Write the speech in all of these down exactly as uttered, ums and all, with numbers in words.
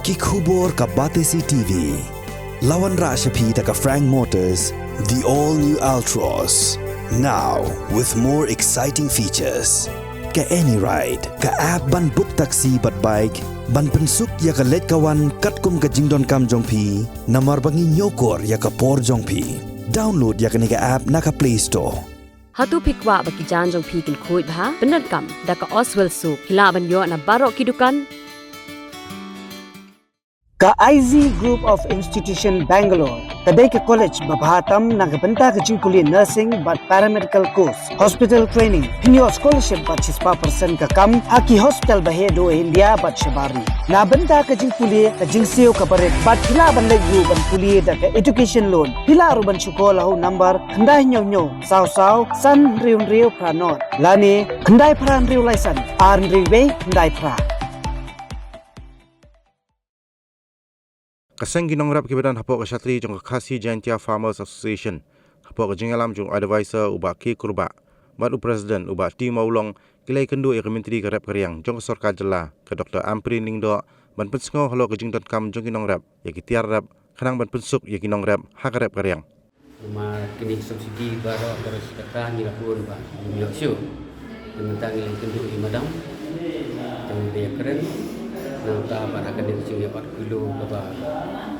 Ki khubor ka Batesi T V. La wanrah sha phi da ka Frank Motors, the all new Altroz. Now with more exciting features. Ka AnyRide, ka app ban book taxi bad bike, ban pynsuk ïa ka leit ka wan katkum ka jingdonkam jong phi, namar ba ngi ñiewkor ïa ka por jong phi. Download ïa kane ka app na ka Play Store. Hato phi kwah ba ki jaiñ jong phi kin khuid bha? Pyndonkam da ka Oswell Soap. Phi lah ban ïoh na baroh ki dukan. Ka I Z Group of Institution Bangalore ka dei ka college ba bha tam na ka bynta ka jingpule nursing bad paramedical course, hospital training, pynïoh scholarship bad shispah percent ka kam ha ki hospital ba heh duh India bad shabar ri. Na bynta ka jingpule, ka jingsiew ka barit bad phi lah ban leit ruh ban pule da ka education loan. Phi lah ruh ban shu call ha u number khyndai hynñiew hynñiew saw saw san hynriew hynriew phra nod lane khyndai phra hynriew lai san ar hynriew wei khyndai phra. Ka seng ki nongrep kiba don hapoh ka shatri jong ka Khasi Jaintia Farmers Association, hapoh ka jingïalam jong u advisor u Bah K Kurbah bad u president u Bah T Mawlong, ki la ïakynduh ïa ka myntri ka rep ka riang jong ka sorkar jylla, ka Doktor Ampareen Lyngdoh, ban pynsngew halor ka jingdonkam jong ki nongrep ïa ki tiar rep, khnang ban pynsuk ïa ki nongrep ha ka rep ka riang. Namar kine ki subsidy baroh, baroh shi katta ngi la bun ba ngim ïoh shuh. Te mynta ngi la ïakynduh ïa i madam, te ngi la ïakren. Nangta bad ha kane ka jingïabat kilo kaba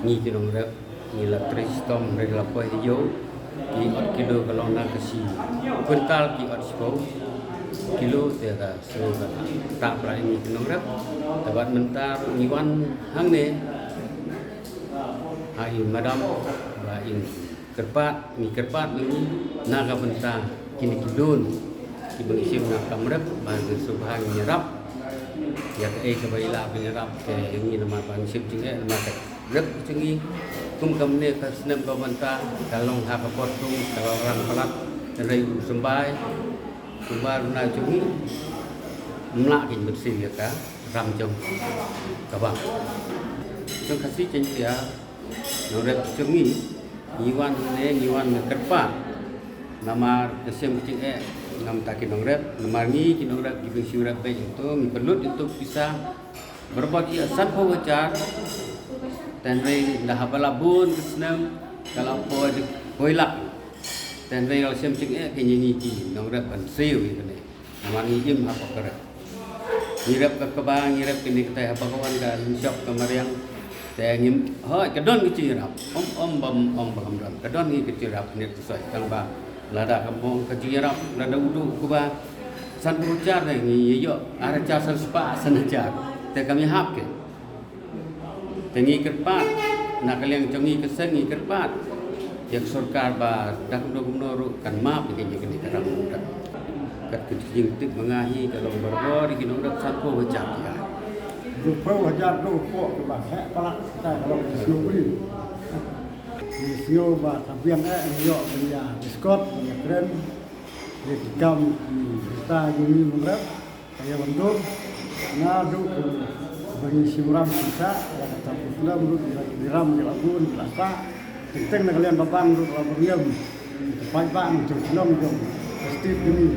ngi ki nongrep ngi la trei shitom, hynrei la poi ha ïew. Ki ot kilo ka long na ka shi kwintal ki ot shiphew kilo, te ka shu ka tah pla ïa ngi ki nongrep. Te bad mynta ruh ngi wan hangne ha i madam ba in kyrpad, ngi kyrpad ma ngi na ka bynta kine ki loan kiba ngi shim na ka kam rep, ba ngi sngewbha ngin ïarap ïa kaei kaba i lah ban ïarap. Te ngi namar ba ngi shim jingeh namar ka rep ka jong ngi. Kum kane ka snem kaba mynta ka long ha ka por thung, ka long rang palat, hynrei u symbai, symbai ruh na jong ngi, ym lah kein ban siew ïa ka ram jong ka bank. Jong Khasi Jaintia, nongrep jong ngi, ngi wan ne ngi wan ne kyrpad namar ka shem ka jingeh na ka bynta ki nongrep, namar ngi ki nongrep kiba shu rep beit, to ngi pynlut ïa u pisa barabor ïa sanphew hajar. Te hynrei da haba la bun ka snem ka la poi dei poi lak. Te hynrei la shem jingeh kein ïa ngi ki nongrep ban siew ïa kane. Namar ngi im ha pyrthei. Ngi rep ka kba, ngi rep kine kitai, haba ka wan ka lynshop ka mariang. Te ngim, hooid, ka don ka jingïarap. Ym, ym bym ong ba kam don. Ka don ngi ka jingïarap, ngi ka soi. Tang ba lada kam ong ka jingïarap, lada u duh u kba sanphew hajar, te ngi ïoh ar hajar, san spah, san hajar. Te kam ïahap kein. Te ngi kyrpad, na ka liang jong ngi ka seng ngi kyrpad ïa ka sorkar ba da kumno kumno ruh kan map ïa kane ka ram. Kat ka jingtip ma nga hi ka long barabor ïa ki nongrep sanphew hajar. Sanphew hajar ruh, pok ba heh palat kita ka long ki sngew ri. Ki sngew ba ka biang eh ngi ïoh ban ïa biskot, ban ïa kren. Ïa ki kam ki kita jong ngi nongrep. Ka ïa ban dur, naduh ba ngi shim ram shim shah, ïa kata ki snem ruh, ïa ki ram ki la bun, ki la sah. Teng teng na ka liang ka bank ruh ka la byrngem. Ki paidbah nongshong shnong jong ka state jong ngi.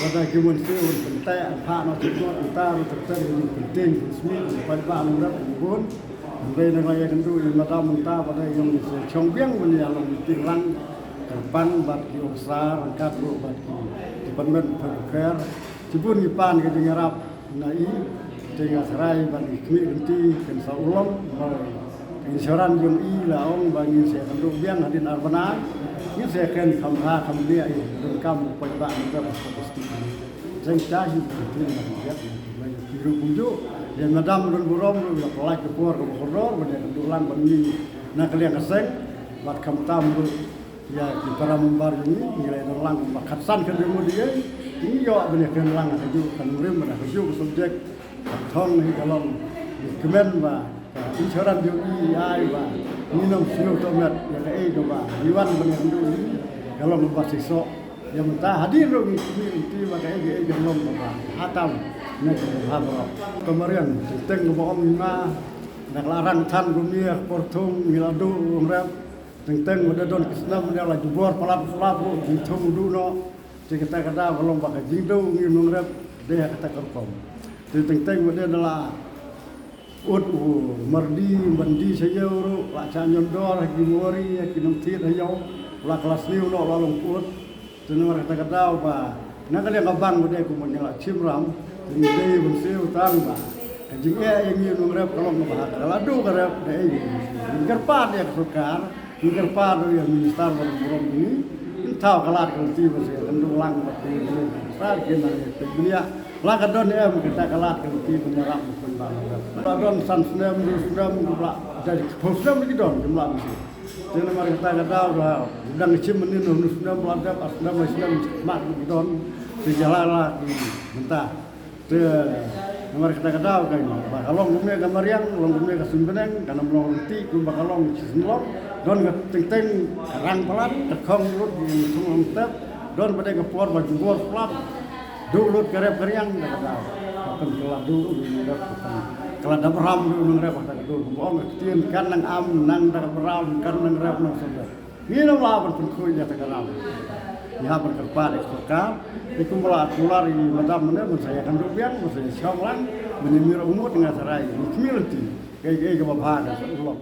Lada ki mon siew ban pynteh, ban phah noh siew noh, mynta ruh teng teng ka jingpyntieng, pynsmit, ki paidbah nongrep ki bun. Hynrei na ka ïa kynduh i madam mynta ba dei ïa ngi sa shong biang ban ïa long meeting lang kyrpang bad ki officer ryngkat ruh bad ki department of health care. Shibun ngi pan ka jingïarap na i, te nga tharai ban i khmih lynti kan sa urlong ba ka insurance jong i la ong ba ngin sa ïakynduh biang hadien ar bnai, ngin sa ïakren kham bha kham bniah ïa ka donkam u paidbah nongdep ha ka state. Jeng cha hi ka lynti na ka biang na ki ruh kumjuh. Ïa madam don burom ruh ïa ka lait ka por kaba kordor ban ïakynduh lang bad ngi na ka liang ka seng bad khamtam ruh ïa ki para member jong ngi, ngi la ïadon lang ba khatsan khyndai ngut ïa ngi ïoh ban ïakren lang ha kajuh ka nongrim bad ha kajuh ka subject. Ka thong hi ka long ngi kmen ba ka insurance jong i ai ba ngin ym sngewthuh met ïa kaei kaba ngi wan ban ïakynduh ïa ka long kaba shisha. Ïa mynta hadien ruh ngi kmen ti ba kaei kaei ka long kaba hatam na ka ha baroh. Ka mariang teng teng kaba ong i ma na ka la rang than kumne ha ka por thung ngi la duh u nongrep. Teng teng ba da don ki snem ba da la jubor palat palat ruh, jingthung u duh noh. Te kata ka daw ka long ba ka jingduh ngi nongrep dei ha kata ka rukom. Te teng teng ba da la Ut u mardi, mardi sha ïew ruh, la sha ñion dor, ha ki mori, ha ki nongthied ha ïew, la klas liu noh, la long ut. Te namar kata ka daw ba, na ka liang ka bang ba dei kumba ngi la shim ram, te ngi dei ban siew tang ba ka jingeh ïa ngi nongrep ka long kaba ha ka la duh ka rep da ei. Ngi kyrpad ïa ka sorkar, ngi kyrpad ïa u minister ba burom ini, ngi thaw ka lad ka lynti ba siew, kan duh lang ba ki minister ki nang ïa ki bniah. La ka don em kata ka lad ka lynti ba ngi ram ba pynban. La don san snem, hynriew snem, la da phew snem ki don, jumlah mesti. Te namar kata ka daw ba dang shim mynnin, hynriew snem la dep, ar snem, lai snem mat ki don. Te jala la ki mynta. Te namar kata ka daw ka ba ka long kumne ka mariang, long kumne ka suiñ bneng, kan ym long ryntih kumba ka long shi sien long. Don ka teng teng ka rang palat, ka khong lut, ka thung long tep. Don ba dei ka por ba jubor palat. Duh lut ka rep ka riang da ka daw. Ka pynkylla duh, duh lut ka pyn-, kylla da bram duh nang rep da ka duh. Kumba ong ka ktien kan nang am, nang da ka bram, kan nang rep nang sendar. Ngi nang la ban pynkhuid ïa ta ka ram. Ngi hap ban kyrpad ïa ka sorkar. Te kumba la kular ïa i madam mynne, ban sa ïa kynduh biang, ban sa ïa shong lang, ban ïa mih umut nga sa rai. Ngi khmih lynti. Kaei kaei kaba bha ka sa long.